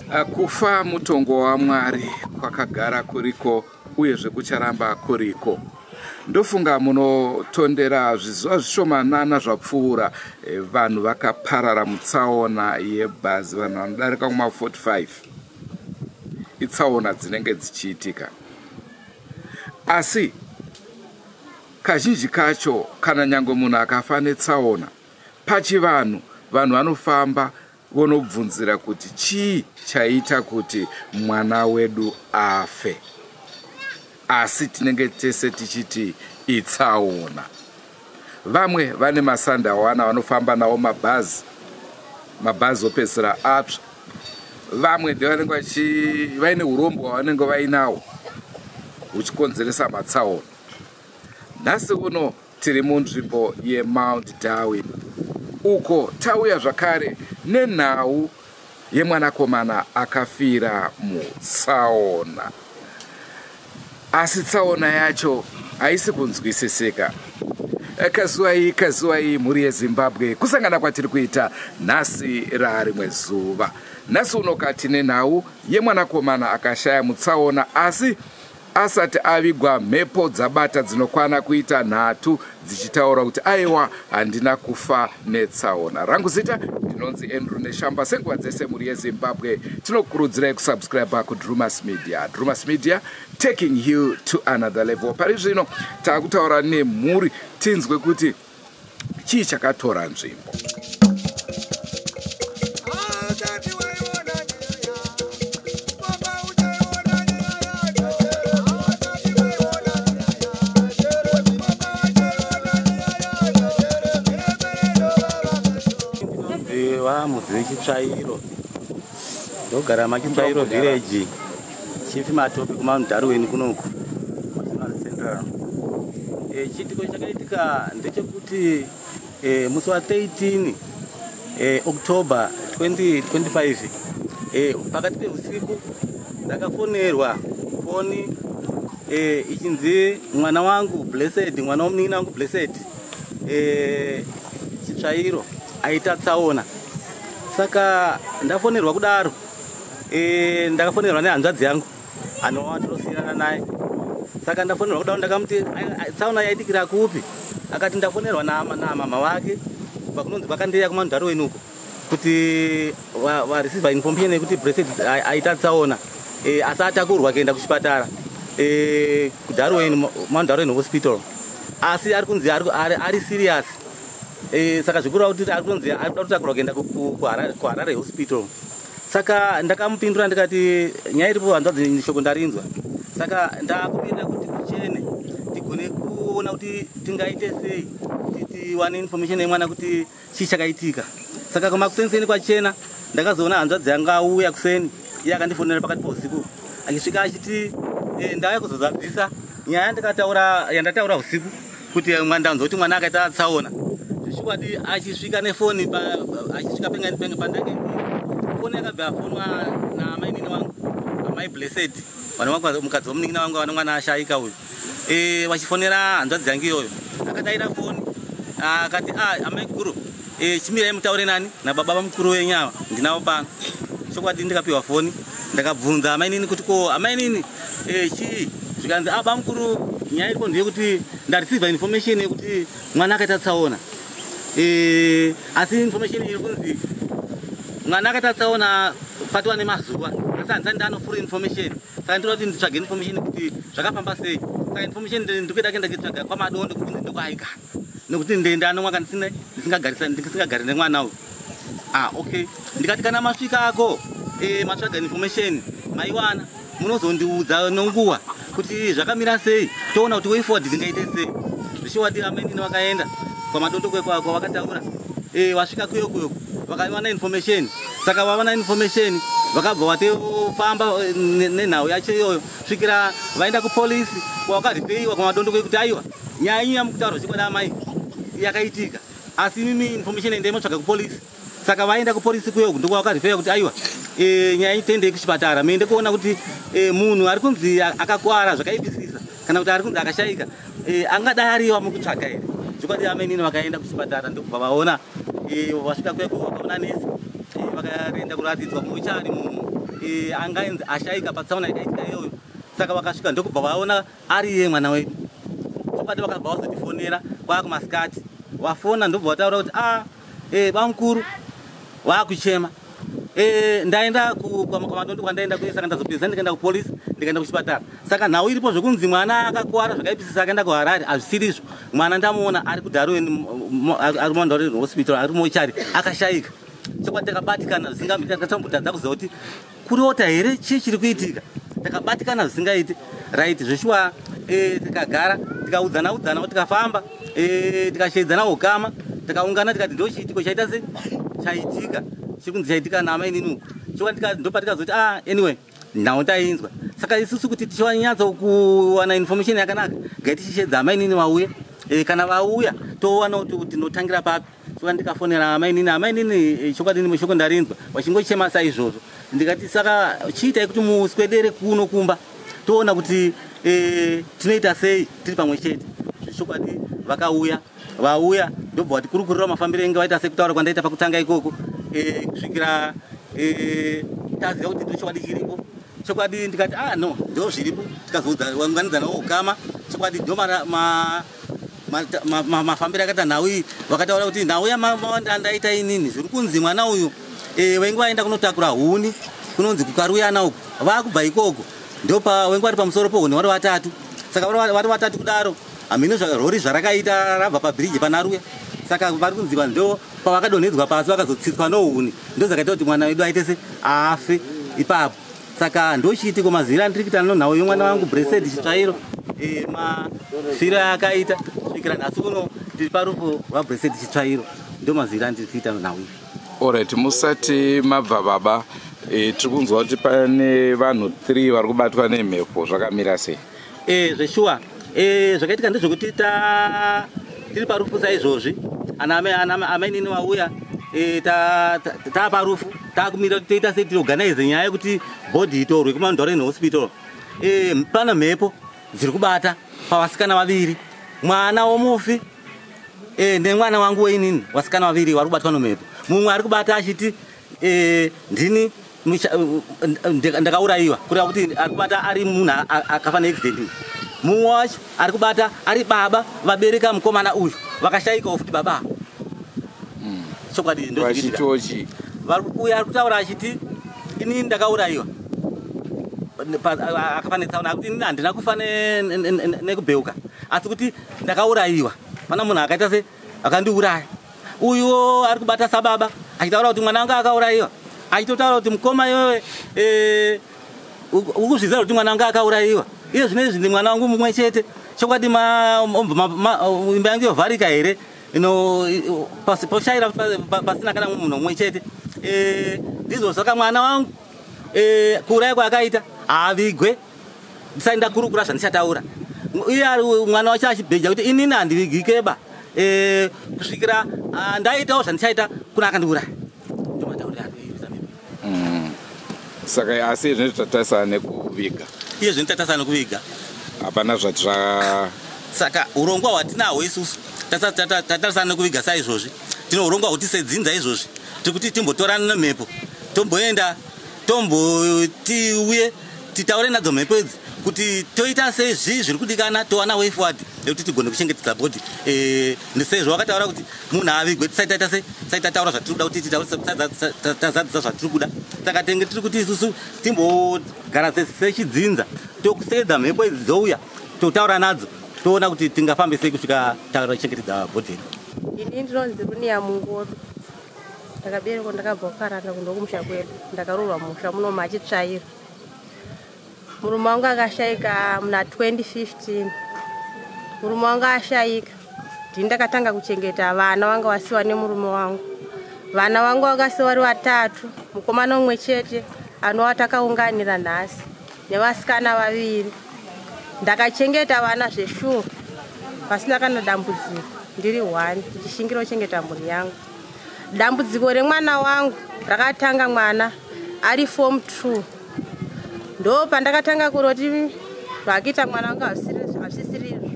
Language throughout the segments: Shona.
Kufa mutongo waMwari kwakagara kuriko uyezve kucharamba kuriko. Ndofunga munotondera zvizuva zvishomanana zvapfuura, vanhu vakaparara mutsaona yebhazi, vanhu vanodarika kuma 45. Itsaona dzinenge dzichiitika. Asi kazhinji kacho kana nyangwe munhu akafa netsaona, pachivanhu vanhu vanofamba vonobvunzira kuti chii chaita kuti mwana wedu afe. Asi tinenge tese tichiti itsaona. Vamwe vane masandawana vanofamba nawo mabhazi, mabhazi opedzisira atsva. Vamwe ndevanenge vaine urombo hwavanenge vainawo huchikonzeresa matsaona. Nhasi uno tiri munzvimbo yeMount Darwin, uko tauya zvakare nenhau yemwanakomana akafira mutsaona. Asi tsaona yacho haisi kunzwisisika. Kazuwai kazuwai mhuri yeZimbabwe, kusangana kwatiri kuita nhasi rarimwe zuva. Nhasi unoka tine nhau yemwanakomana akashaya mutsaona, asi asati avigwa mhepo dzabata dzinokwana kuita 3 dzichitaura kuti aiwa handina kufa netsaona. Rangu zita ndinonzi Andrew Neshamba. Senguva dzese mhuri yeZimbabwe tinokurudzirai kusubscribe kuDrumas Media. Drumas Media, taking you to another level. Pari zvino taakutaura nemhuri tinzwe kuti chii chakatora nzvimbo. Muzi Chitsvairo, ndogara maChitsvairo village, Chief Matope kuMount Darwin kunoku Central. Chiitiko chakaitika ndechekuti musi wa 13 October 2025, pakati peusiku ndakafonerwa foni ichinzi mwana wangu Blessed, mwana womunin'ina wangu Blessed Chitsvairo aita tsaona. Saka ndafonerwa kudaro, ndakafonerwa nehanzvadzi yangu anova tinosiyana naye. Saka ndafonerwa kudaro ndakamuti tsaona yaitikira kupi, akati ndafonerwa namama wake kubva kunonzi kwakandeya kuMount Darwin uko kuti vareceive information yekuti Blessed aita tsaona, asi atakurwa kuenda kuchipatara kuDarwin, Mount Darwin Hospital, asi ari kunzi ari serious. Saka zvikureva kuti ari kunzi ari kuda kutakurwa kuenda kuHarare Hospital. Saka ndakamupindura ndikati nyaya iripo hanzvadzi, shoko ndarinzwa, saka ndakumirira kuti kuchene tigone kuona kuti tingaite sei kuti tiwane information yemwana kuti chii chakaitika. Saka kumakuseni kwachena ndakazoona hanzvadzi yangu auya kuseni, iye akandifonera pakati pousiku achisvika achiti ndauya kuzozadzisa nyaya yandataura usiku kuti ndanzwa kuti mwana akaita tsaona. Zvechokwadi achisvika nefoni, achisvika pandange foni yakabva yafonwa namainini wangu, amai Blessed, mukadzi womunin'ina wangu vane mwana ashaika uyu, vachifonera hanzvadzi yangu iyoyo. Akadaira foni akati amai guru, chimirai mutaure nani nababa vamukuru wenyu ava ndinavo pano. Chokwadi ndikapiwa foni, ndakabvunza amainini kuti ko amainini chii, zvikanzi bamukuru nyaya iripo ndeyekuti ndareceiva information yekuti mwana akaita tsaona, asi information iri kunzi mwana akaita tsaona patiwa nemazuva, asi handisati ndano full information. Saka ndinoda kuti nditsvage information kuti zvakafamba sei. Saka information ndikuida kuenda kuitsvaga kwaMadondo kuti ndokwaigara, nekuti ndanonwa ndisingagari nemwana uyu. Okay, ndikati kana masvikako matsvaga information maiwana, munozondiudza nonguva kuti zvakamira sei, toona kuti way forward tingaite sei. Zvichiwadi amainini vakaenda kwaMadondo kwavakataura, vasvika kuyo kuyo vakawana information. Saka vawana information vakabva vatofamba nenhau yacho iyoyo svikira vaenda kupolisi kwavakaripeiwa kwaMadondo kuti aiwa nyaya yenyu yamukutaura zvikwada amai yakaitika, asi imimi information endai motsvaga kupolisi. Saka vaenda kupolisi kuyo ndokwavakarifeya kuti aiwa nyaya itendei kuchipatara muende kuona kuti munhu ari kunzi akakwara zvakaipisisa kana kuti ari kunzi akashaika angadai ariwa mukutsvaga here. Zvokwadi amainini vakaenda kuchipatara ndokubva vaona, vasvika kuya vakaona nesi, vakaenda kuratidzwa muchari Angainzi ashaika patsaona yakaitika iyoyo. Saka vakasvika ndokubva vaona ari iye mwana wedu. Chokwadi vakabva vazotifonera kwakumasikati, vafona ndobva vataura kuti bamukuru vakuchema. Ndaenda kwaMadondo kwandaenda kuye, saka ndazopedza ndikaenda kupolisi, ndikaenda kuchipatara. Saka nhau iripo zvekunzi mwana akakuwara zvakaipisisa akaenda kuHarare hazvisirizvo. Mwana ndamuona ari kuDarwin, ari muDarwin Hospital, ari mortuary, akashayika. Chokwadi takabatikana zvisingaiti, takatambotadza kuziva kuti kurota here, chii chiri kuitika. Takabatikana zvisingaiti. Right, zveshuwa tikagara tikaudzana udzana, tikafamba, tikashedzana ukama, tikaungana, tikati ndo chiitiko chaita se chaitika, chiri kunzi chaitika naamainini uku. Chokwadi ndopatikazoti anyway, nhau tainzwa. Saka isusu kuti tichiwanyatsa kuwana information yakanaka, gai tichishedza amainini vauye. Kana vauya towana kuti tinotangira papi. Saka ndikafonera amainini, amainini chokwadi shoko ndarinzwa vachingochema saizvozvo. Ndikati saka chiitai kuti muswedere kuno kumba, toona kuti tinoita sei tiri pamwe chete. Chokwadi vakauya, vauya ndobva vatikurukurira mafambiro enge vaita sekutaura kwandaita pakutanga ikoko, kusvikira taziva kuti ndo chokwadi chiripo. Chokwadi ndikati no, ndo zviripo. Tikazounganidzanawo ukama. Chokwadi ndo mafambiro akaita nhau iyi. Vakataura kuti nhau yamandaita inini zviri kunzi mwana uyu vainge vaenda kunotakura huni kunonzi kuKaruyana uku, vaakubva ikoko ndopa vainge vari pamusoro pohuni vari vatatu. Saka vari vatatu kudaro, hamhino rori zvarakaita rabva pabhiriji panaRuya. Saka vari kunziva ndo pavakadonhedzwa pasi, vakazotsitswa nohuni, ndo zvakaita kuti mwana wedu aite se afe ipapo. Saka ndochiitiko maziviro andiri kuita nonhau yomwana wangu Blessed Chitsvairo, mafiro aakaita kusvikira nhasi uno tiri parufu rwaBlessed Chitsvairo. Ndo maziviro andiri kuita nhau iyi. Alright, musati mabva baba, tiri kunzwa kuti pane vanhu 3 vari kubatwa nemhepo, zvakamira sei? Zveshuwa, zvakaitika ndezvekuti tiri parufu saizvozvi, ana amainini vauya, taa parufu, taakumira kuti toita sei, tiorganize nyaya yekuti body itorwe kuMount Hospital. Pana mhepo dziri kubata pavasikana vaviri, mwana womufi nemwana wangu weinini. Vasikana vaviri vari kubatwa nomhepo. Mumwe ari kubata achiti ndini ndakaurayiwa, kureva kuti ari kubata ari munhu akafa neaccident. Mumwe wacho ari kubata ari baba vabereka mukomana uyu, vakashayikawo futi baba. Chokwadi ndozvikuitika. Vachitochi? Uyo ari kutaura achiti inini ndakaurayiwa, akafa netsaona, akuti inini handina kufa nekubheuka, asi kuti ndakaurayiwa, pana munhu akaita se akandiuraya. Uyuwo ari kubata sababa achitaura kuti mwana wangu akaurayiwa, achitotaura kuti mukoma iwewe uri kuzviziva kuti mwana wangu akaurayiwa, iye zvino izvi ndi mwana wangu mumwe chete. Chokwadi imba yangu yovharika here ino poshayira pasina kana munhu mumwe chete? Ndizvo saka mwana wangu kuuraya kwaakaita haavigwe ndisati ndakurukura zvandichataura. Iye ari mwana wacho achibheja kuti inini handivigikeba kusvikira ndaitawo zvandichaita kuna akandiuraya. Ndomatauriro ari kuita mhepo. Saka asi zvino tatarisana nekuviga? Iye zvino tatarisana nekuviga. Hapana zvati zva Saka urongwa hwatinahwo isusu, tatarisana nekuviga saizvozvi, tine urongwa hwekuti sedzinza izvozvi tiri kuti timbotorana nemhepo, tomboenda, tomboti uye titaure nadzo mhepo idzi kuti toita sei, zvii zviri kudikana, towana way forward yekuti tigone kuchengetedza body. Sezvo wakataura kuti munhu avigwe tisati taita sei, tisati tataura zvatiri kuda kuti tazadzisa zvatiri kuda. Saka tenge tiri kuti isusu timbogara sechidzinza, tokusedza mhepo idzi dzouya, totaura nadzo, toona kuti tingafambe sei kusvika tachengetedza body yedu. Ini ndinonzi Runia Mungoro. Ndakaberekwa, ndakabva kuKaranda kundo kumusha kwedu. Ndakaroorwa musha muno maChitsvairo. Murume wangu akashayika muna 2015. Murume wangu ashayika, ndini ndakatanga kuchengeta vana vanga vasiwa nemurume wangu. Vana vangu vakasiwa vari vatatu, mukomana umwe chete anova takaunganira nhasi nevasikana vaviri. Ndakachengeta vana zveshuwa pasina kana dambudziko, ndiri one ndichishingira kuchengeta mhuri yangu. Dambudziko remwana wangu rakatanga mwana ari form 2. Ndo pandakatanga kuroti zvakuita mwana wangu hazvisirizvo.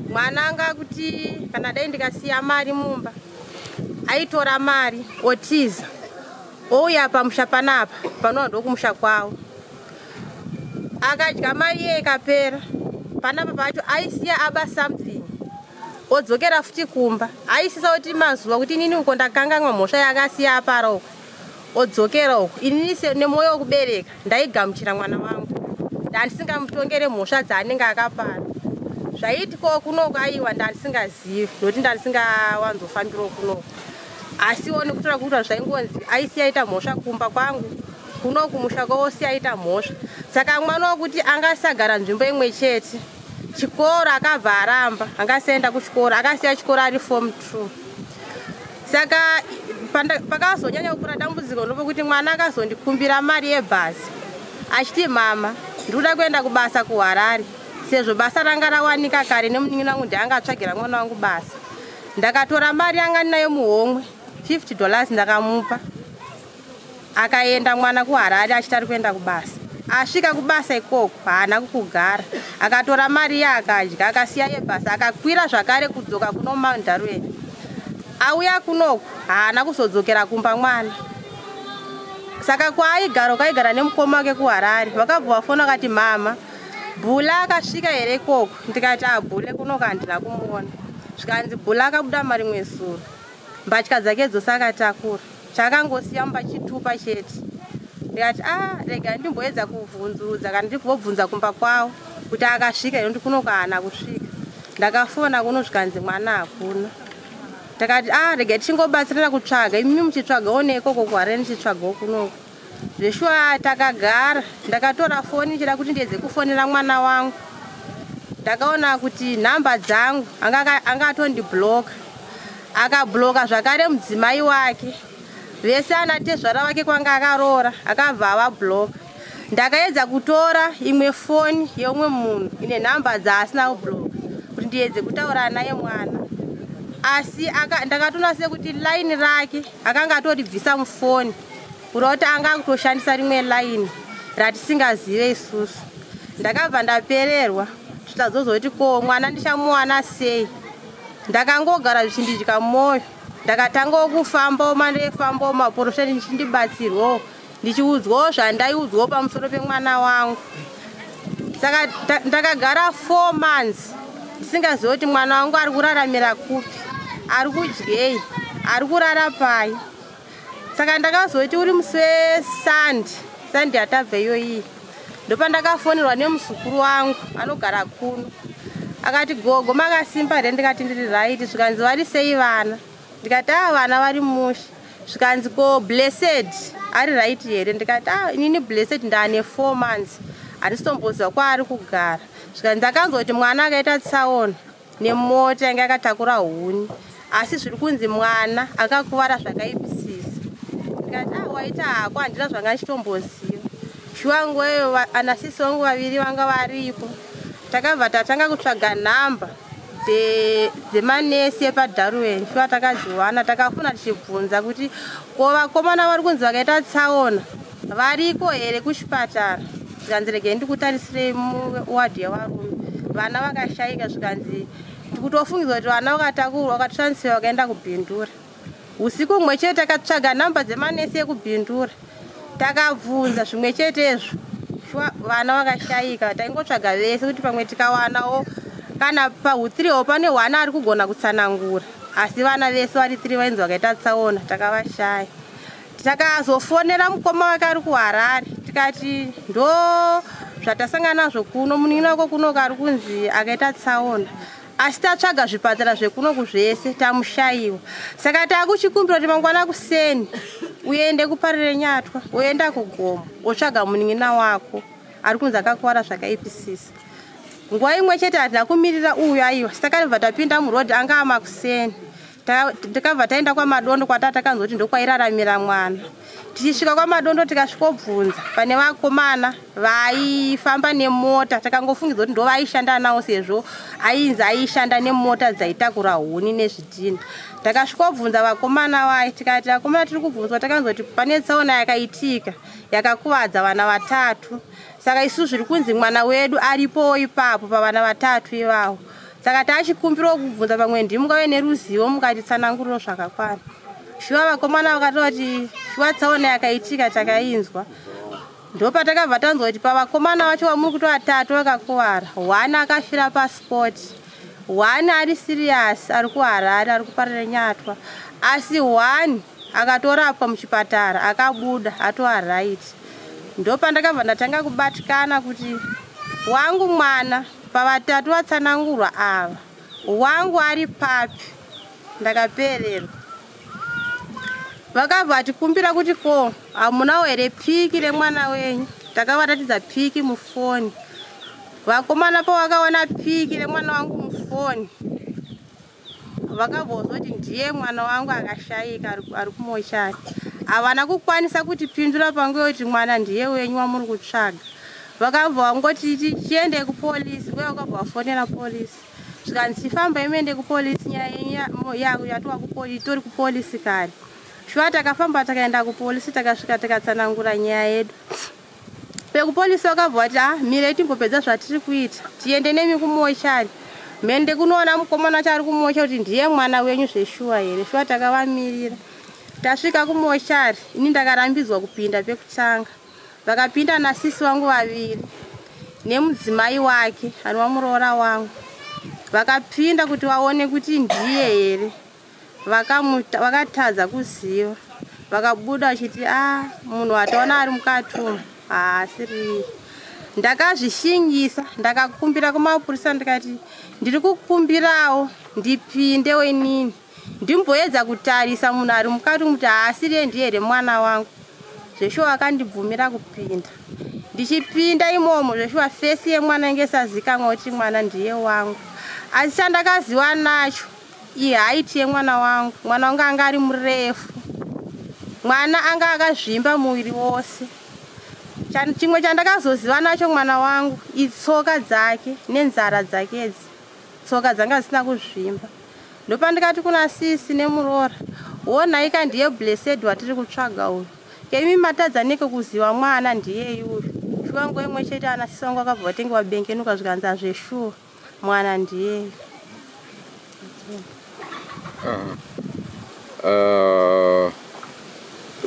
Mwana anga kuti kana dai ndikasiya mari mumba, aitora mari otiza. Ouya pamusha panapa, panova ndokumusha kwavo. Akadya mari iye ikapera. Panapa pacho aisiya aba something. Odzokera futi kumba. Aisisa kuti mazuva kuti inini uko ndakanganwa mhosva yaakasiya apara uko. Odzokera uko. Inini nemwoyo wekubereka ndaigamuchira mwana wangu. Ndandisingamutongere mhosva dzaanenge akapara. Zvaiitikawo kunoko aiwa ndandisingazivi nokuti ndandisingawanzofambirawo kunoko. Asiwo nekutora kuita zvaingonzi aisiya aita mhosva kumba kwangu kuno kumusha kwavo siya aita mhosva. Saka mwana wokuti angasagara nzvimbo imwe chete. Chikoro akabva aramba, angasaenda kuchikoro, akasiya chikoro ari form 2. Saka pakazonyanya kukura dambudziko ndopokuti mwana akazondikumbira mari yebhazi achiti mama ndikuda kuenda kubasa kuHarare sezvo basa ranga rawanika kare nemunin'ina wangu ndianga atsvagira mwana wangu basa. Ndakatora mari yanga ndinayo muhomwe $50 ndakamupa. Akaenda mwana kuHarare achiti ari kuenda kubasa. Asvika kubasa ikoko haana kukugara, akatora mari iye akadya, akasiya yebhasi, akakwira zvakare kudzoka kuno Mount Darwin. Auya kunoku haana kuzodzokera kumba mwana. Saka kwaaigara kwaigara nemukoma wake kuHarare, vakabva vafona vakati mama Bhula akasvika here ikoko? Ndikati abhule kunoku handina kumuona. Zvikanzi Bhula akabuda marimwe zuro, mbatya dzake dzose akatakura, chaakangosiya mumba chitupa chete. Ndikati rega ndimboedza kubvunzurudza kana ndimbobvunza kumba kwavo kuti akasvika here, nokuti kunoku haana kusvika. Ndakafona kuno zvikanzi mwana hakuna. Takati rega tichingobatsirana kutsvaga, imimi muchitsvagawo neikoko kuHarare ndichitsvagawo kunoku. Zveshuwa takagara, ndakatora foni ndichida kuti ndiedze kufonera mwana wangu. Ndakaona kuti nhamba dzangu anga atondibloka. Akabloka zvakare mudzimai wake. Vese ana tezvara wake kwanga akaroora, akabva avabloka. Ndakaedza kutora imwe foni yeumwe munhu ine nhamba dzaasina kubloka kuti ndiedze kutaura naye mwana. Asi ndakatoona sekuti line rake akanga atoribvisa mufoni, kureva kuti anga akutoshandisa rimwe line ratisingazive isusu. Ndakabva ndapererwa, tazozoti ko mwana ndichamuwana sei? Ndakangogara zvichindidya mwoyo. Ndakatangawo kufambawo mandefambawo maporofita ndichindibatsirwawo, ndichiudzwawo zvandaiudzwawo pamusoro pemwana wangu. Saka ndakagara 4 months ndisingazivi kuti mwana wangu ari kuraramira kupi, ari kudyei, ari kurara pai. Saka ndakazoti uri musi weSunday, Sunday yatabva iyoyi, ndopandakafonerwa nemuzukuru wangu anogara kuno. Akati gogo makasimba here? Ndikati ndiri right. Zvikanzi vari sei vana? Ndikati vana vari mushe. Zvikanzi ko Blessed ari right here? Ndikati inini Blessed ndaane 4 months handisitomboziva kwaari kugara. Zvikanzi ndakanzwa kuti mwana akaita tsaona nemota yanga yakatakura huni, asi zviri kunzi mwana akakuvara zvakaipisisa. Ndikati waita hako, handina zvanga ndichitomboziva. Shuwa nguvayo anasisi vangu vaviri vanga varipo. Takabva tatanga kutsvaga nhamba dzemanesi epaDarwin. Shuwa takadziwana, takafuna tichibvunza kuti ko vakomana vari kunzi vakaita tsaona variko here kuchipatara. Zvikanzi regai ndikutarisirei muwadhi yevarume. Vana vakashayika, zvikanzi tikutofungidzwa kuti vana vakatakurwa vakatransfer vakaenda kuBindura. Usiku humwe chete takatsvaga nhamba dzemanesi ekuBindura, takabvunza zvimwe chetezvo. Shuwa vana vakashayika, taingotsvaga vese kuti pamwe tikawanawo kana pa3 pane hwana ari kugona kutsanangura, asi vana vese vari 3 vainzi vakaita tsaona takavashaya. Takazofonera mukoma wake ari kuHarare, tikati ndo zvatasangana nazvo kuno, munin'ina wako kuno ari kunzi akaita tsaona, asi tatsvaga zvipatara zvekunoku zvese tamushayiwa. Saka takuchikumbira kuti mangwana kuseni uende kuparire nyatwa, uenda kugomo wotsvaga munin'ina wako ari kunzi akakuvara zvakaipisisa. Nguva imwe chete hatina kumirira uyu aiwa, takabva tapinda murodhi anga amakuseni. Takabva taenda kwaMadondo kwata takanzwa kuti ndokwairaramira mwana. Tichisvika kwaMadondo tikasvikobvunza pane vakomana vaifamba nemota, takangofungidzwa kuti ndo vaishanda nawo sezvo ainzi aishanda nemota dzaitakura huni nezvidhina. Takasvikobvunza vakomana vai, tikati vakomana tiri kubvunzwa, takanzwa kuti pane tsaona yakaitika yakakuvadza vana vatatu. Saka isu zviri kunzi mwana wedu aripowo ipapo pavana vatatu ivavo. Saka tachikumbirawo kubvunza pamwe ndimungave neruzivo mukatitsananguriro zvakakwana. Shuwa vakomana vakatoti shuwa tsaona yakaitika takainzwa. Ndopatakabva tanzwa kuti pavakomana vacho vamuri kuti vatatu vakakuvara, one akafira paspot, one ari serious ari kuHarare ari kuParirenyatwa, asi one akatorapwa muchipatara akabuda atova right. Ndopandakabva ndatanga kubatikana kuti wangu mwana pavatatu vatsanangurwa ava, wangu ari papi? Ndakapererwa. Vakabva vatikumbira kuti ko hamunawo here piki remwana wenyu? Takavaratidza piki mufoni. Vakomana pavakaona piki remwana wangu mufoni, vakabvozoti ndiye mwana wangu akashayika ari kumochari. Havana kukwanisa kutipindura panguva yekuti mwana ndiye wenyu wamuri kutsvaga. Vakabva vangoti tiende kupolisi, uye vakabva vafonera polisi. Zvikanzi chifambai muende kupolisi, nyaya yenyu yatova itori kupolisi kare. Shuwa takafamba takaenda kupolisi, takasvika tikatsanangura nyaya yedu. Pekupolisi vakabva vati ah, mirei timbopedza zvatiri kuita, tiende nemi kumochari. Mende kunoona mukomana wacho ari kumocha kuti ndiye mwana wenyu zveshuwa here. Shuwa takavamirira. Tasvika kumochari, ini ndakarambidzwa kupinda pekutanga. Vakapinda nasisi vangu vaviri nemudzimai wake anova muroora wangu. Vakapinda kuti vaone kuti ndiye here. Vakatadza kuziva. Vakabuda vachiti ah, munhu wataona ari mukati umu haasiriye. Ndakazvishingisa, ndakakumbira kumapurisa ndikati ndiri kukumbirawo ndipindewo inini ndimboedza kutarisa munhu ari mukati umu kuti haasiriye ndiye here mwana wangu. Zveshuwa vakandibvumira kupinda. Ndichipinda imomo zveshuwa fesi yemwana inge isazikanwa kuti mwana ndiye wangu. Asi chandakaziva nacho ihaiti yemwana wangu. Mwana wangu anga ari murefu. Mwana anga akazvimba muviri wose. Chimwe chandakazoziva nacho mwana wangu itsoka dzake nenzara dzake idzi. Tsoka dzanga dzisina kuzvimba. Ndopandikati kuna sisi nemuroora, wonaika ndiye Blessed watiri kutsvaga uyu. Kemi matadza neke kuziva mwana ndiye uyu. Shuwa nguva imwe chete ana sisi vangu vakabva vatenge vabengenuka zvikanzi azveshuwa mwana ndiye.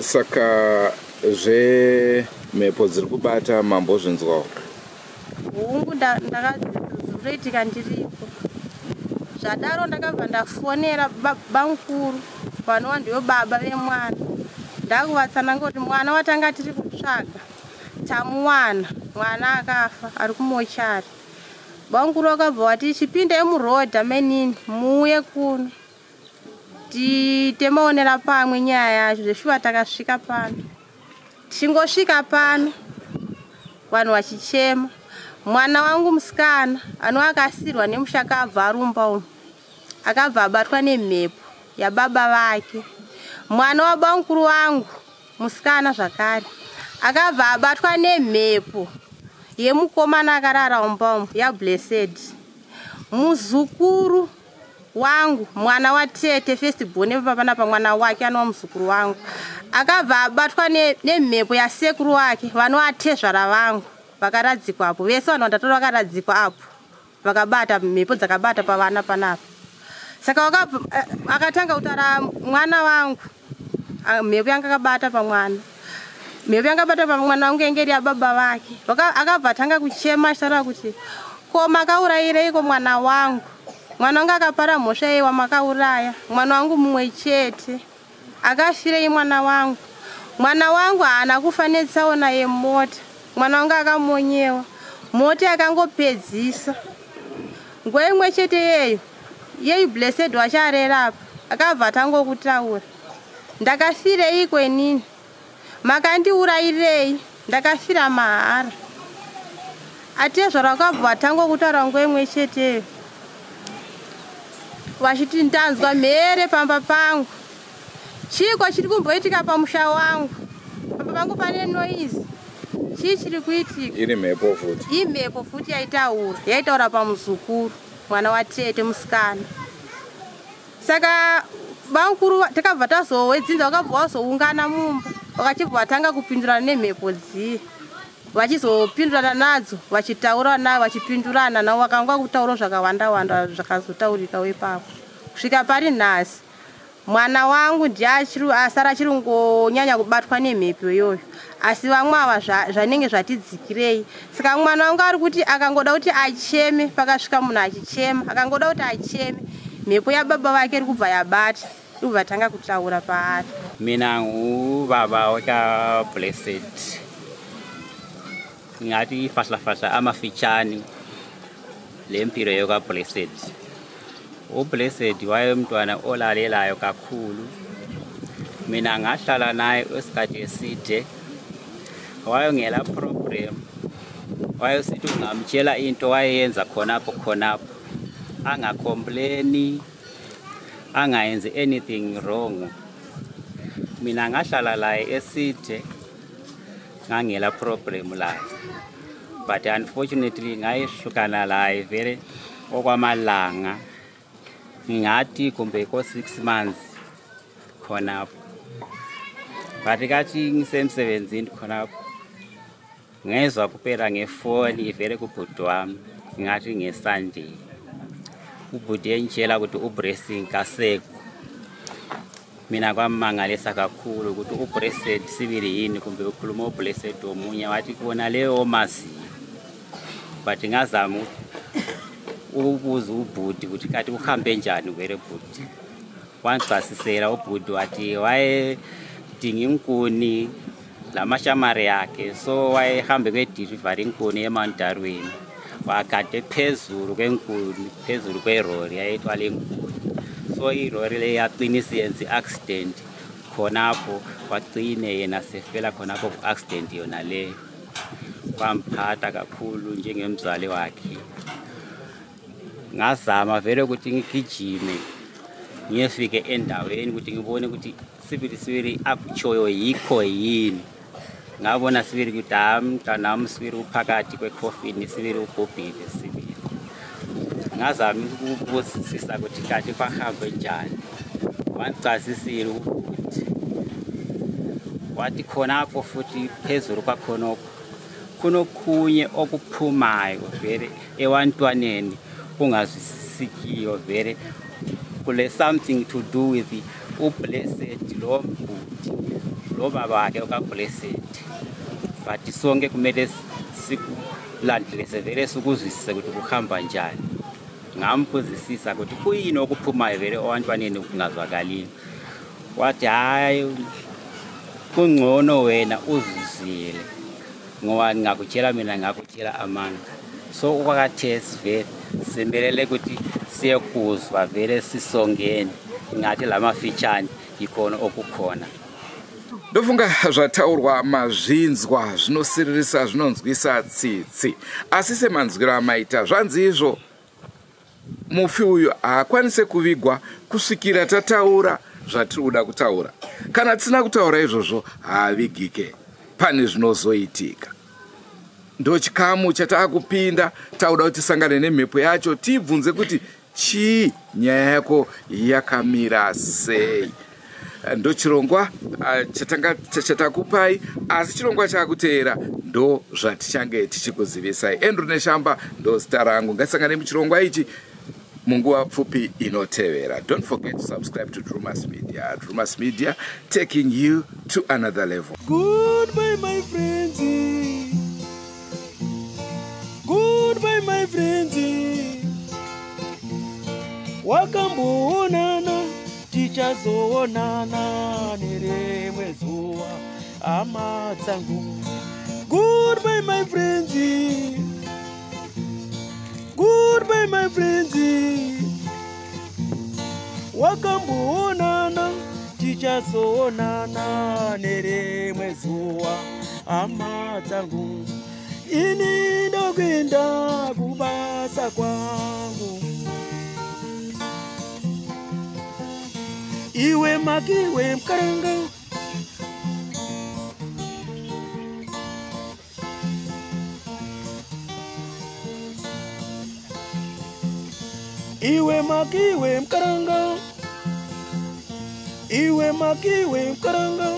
Saka zvemhepo dziri kubata mambozvinzwawo? Hungu, ndakazvitoitika ndiripo. Zvadaro ndakabva ndafonera bamukuru vanova ndivo baba vemwana. Ndakuvatsanangura kuti mwana watanga tiri kutsvaga tamuwana, mwana akafa ari kumochari. Bamukuru vakabva vati chipindai murodha menini muuye kuno temaonera pamwe nyaya yacho. Zveshuwa takasvika pano. Tichingosvika pano vanhu vachichema. Mwana wangu musikana anova akasirwa nemushakabva arumba umu akabva abatwa nemhepo yababa vake. Mwana wabamukuru wangu musikana zvakare akabva abatwa nemhepo yemukomana akarara mumba umu yaBlessed. Muzukuru wangu mwana watete first born panapa mwana wake anova muzukuru wangu akabva abatwa nemhepo yasekuru wake vanova tezvara vangu vakaradzikwa apo. Vese vanhu vandatora vakaradzikwa apo vakabata mhepo dzakabata pavana panapa. Saka akatanga kutaura mwana wangu mhepo yanga akabata pamwana. Mhepo yanga akabata pamwana wangu yange iri yababa vake. Akabva atanga kuchema achitaura kuti ko makaurayireiko mwana wangu? Mwana wangu akapara mhosva yei wamakauraya? Mwana wangu mumwe chete. Akafirei mwana wangu? Mwana wangu haana kufa netsaona yemota. Mwana wangu akamonyewa. Mota yakangopedzisa. Nguva imwe chete yeyo, yeyu Blessed wacharera apa, akabva atangokutaura. Ndakafireiko inini? Makandiurayirei? Ndakafira mahara. Atezvara vakabva vatangokutaura nguva imwe cheteyo. Vachiti ndanzwa mhere pamba pangu. Chiiko chiri kumboitika pamusha wangu? Pamba pangu pane noise. Chii chiri kuitika? Iri mhepo futi. Imhepo futi yaitaura. Yaitaura pamuzukuru, mwana watete musikana. Saka bamukuru takabva tazowedzinza vakabva vazoungana mumba. Vakachibva vatanga kupindurana nemhepo dziye. Vachizopindurana nadzo, vachitaura navo, vachipindurana navo, vakanga kutaura zvakawanda wanda zvakazotaurika ipapo. Kusvika pari nhasi. Mwana wangu ndiye asara achiri kungonyanya kubatwa nemhepo iyoyo, asi vamwe ava zvanenge zvatidzikirei. Saka mwana wangu ari kuti akangoda kuti acheme, pakasvika munhu achichema, akangoda kuti acheme, mhepo yababa vake iri kubva yabata, iri kubva tanga kutaura paari. Mina ngubaba wakaBlessed, ngathi fahlafahla amafitshane le mpilo yokaBlessed. UBlessed wayemntwana olalelayo kakhulu. Mina ngahlala naye isikhathi eside, wayengela problem, wayesithi ungamtshela into wayeyenza khonapho khonapho, angacomplaini, angayenzi anything wrong. Mina ngahlala laye eside, ngangela problem laye, but unfortunately ngayehlukana laye vele okwamalanga, ngingathi kumbe ko 6 months khonapho. But kathi ngisemsebenzini khonapho, ngezwa kuphela ngefoni ivele kubhuti wami, ngathi ngeSunday, ubhuti engitshela ukuthi uBlessing kasekho. Mina kwamangalisa kakhulu ukuthi uBlessed sibili yini, kumbe ukhuluma uBlessed omunye. Wathi kubona leyo omaziyo. But ngazama ukubuza ubhuti ukuthi kathi kuhambe njani vele bhuti. Wangichasisela ubhuti, wathi wayedinga inkuni lamashamari yakhe, so wayehambe kwedelivery inkuni eMount Darwin, wagade phezulu kwenkuni, phezulu kwerori yayethwala inkuni. So irori le yaqina isiyenza i-accident khonapho, wagcine yena sefela khonapho ku-accident yona leyo. Kwamphatha kakhulu njengemzali wakhe. Ngazama vele ukuthi ngigijime ngiyefike endaweni ukuthi ngibone ukuthi sibili sibili akutshoyo yikho yini. Ngabona sibili ukuthi hayi, mntanami sibili uphakathi kwekhofini, sibili ubhubhile sibili. Ngazama ukubuzisisa ukuthi kathi kwahambe njani. Wangichasisile ukuthi wathi khonapho futhi phezulu kwakhonokho kunokhunye okuphumayo vele ewantwaneni kungazwisisekiyo vele, kule something to do with uBlessed lo bhuti lo baba wakhe okaBlessed. But sonke kumele sikulandelise vele, sikuzwisise ukuthi kuhamba njani. Ngambuzisisa ukuthi kuyini okuphumayo vele ewantwaneni kungazwakaliyo. Wathi hayi, kungcono wena uzizwile, ngoba ngingakutshela mina ngakutshela amanga. So okwakathesi vele simelele ukuthi siyekuzwa vele sisongene, ngathi lamafitshane yikhona okukhona. Ndofunga zvataurwa mazvinzwa, zvinosiririsa, zvinonzwisa tsitsi. Asi semanzwiro amaita, zvanzi izvo mufi uyu haakwanise kuvigwa kusvikira tataura zvatiri kuda kutaura. Kana tisina kutaura izvozvo, haavigike, pane zvinozoitika. Ndo chikamu chataakupinda, tauda kuti tisangane nemhepo yacho, tibvunze kuti chii, nyaya yako yakamira sei. Ndo chirongwa chatanga chatakupai, asi chirongwa chaakuteera ndo zvatichange tichikuzivisai. Andrew Neshamba ndo zita rangu. Ngatisangane muchirongwa ichi munguva pfupi inotevera. Don't forget to subscribe to Drumas Media. Drumas Media, taking you to another level. Goodbye, my friends. Goodbye, my friends. Wakamboonana, tichazoonana nerimwe zuva, hama dzangu. Goodbye, my friends. Goodbye, my friends. Wakamboonana, tichazoonana nerimwe zuva, hama dzangu. Ini ndokuenda kubasa kwangu. Iwe makiwe mkaranga. Iwe makiwe mkaranga. Iwe makiwe mkaranga.